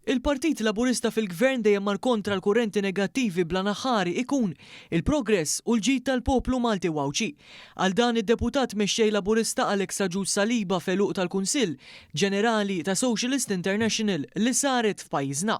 Il-Partit Laburista fil-Gvern dejjem mar kontra l-kurrenti negattivi bl-għan aħħari ikun il-progress u l-ġid tal-poplu Malti u Għawdxi. Qal dan id-Deputat Mexxej Laburista Alex Agius Saliba f'għeluq tal-Kunsill Ġenerali ta' Socialist International li saret f'pajjiżna.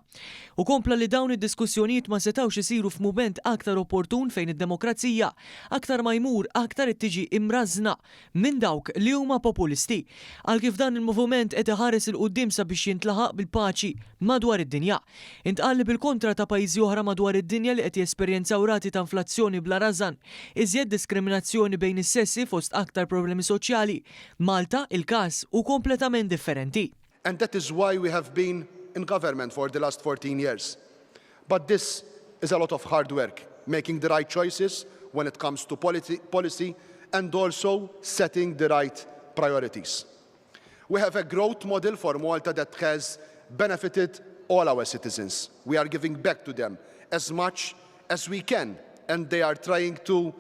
Hu kompla li dawn id-diskussjonijiet ma setgħux isiru f'mument aktar opportun fejn id-demokrazija aktar ma jmur aktar qed tiġi imrażżna minn dawk li huma populisti. Qal kif dan il-moviment qed iħares 'il quddiem sabiex jintlaħaq bil-paċi madwar id-dinja. Intqal li bil-kontra ta' pajjiżi oħra madwar id-dinja li qed jesperjenzaw rati ta' inflazzjoni bla rażan, iżjed diskriminazzjoni bejn is-sessi fost aktar problemi soċjali, Malta il-każ hu kompletament differenti. And that is why we have been in government for the last 14 years. But this is a lot of hard work, making the right choices when it comes to policy and also setting the right priorities. We have a growth model for Malta that has benefited all our citizens. We are giving back to them as much as we can and they are trying to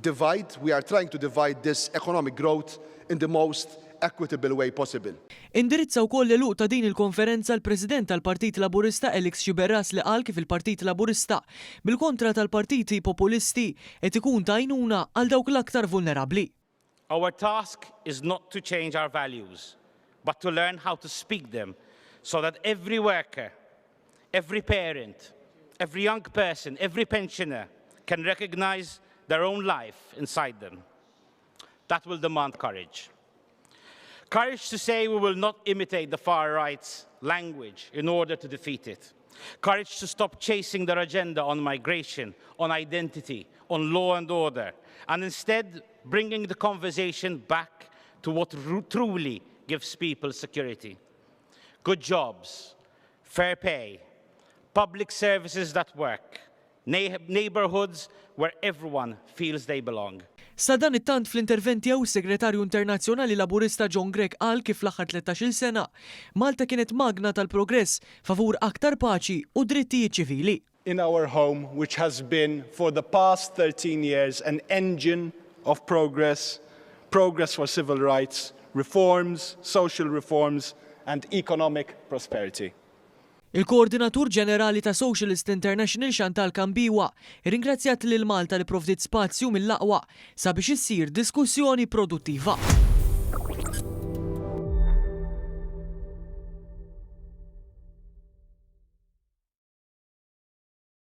divide, we are trying to divide this economic growth in the most equitable way possible. Indirizza wkoll l-għeluq ta' din il-konferenza l-President tal-Partit Laburista Alex Sciberras li qal kif il-Partit Laburista, bil-kontra tal-partiti populisti, qed ikun ta' għajnuna għal dawk l-aktar vulnerabbli. Our task is not to change our values, but to learn how to speak them so that every worker, every parent, every young person, every pensioner can recognize their own life inside them. That will demand courage. Courage to say we will not imitate the far right's language in order to defeat it. Courage to stop chasing their agenda on migration, on identity, on law and order, and instead bringing the conversation back to what truly gives people security. Good jobs, fair pay, public services that work, neighbourhoods where everyone feels they belong. Sadanittant fl-intervent tiegħu s-Segretarju Internazzjonali Laburista John Grech qal kif fl-aħħar 13-il sena, Malta kienet magna tal-progress favur aktar paċi u drittijiet ċivili. In our home, which has been for the past 13 years an engine of progress, progress for civil rights, reforms, social reforms and economic prosperity. Il-Koordinatur Ġenerali ta' Socialist International Chantal Kambiwa rringrazzjat lil Malta li provdiet spazju mill-aqwa sabiex issir diskussjoni produttiva.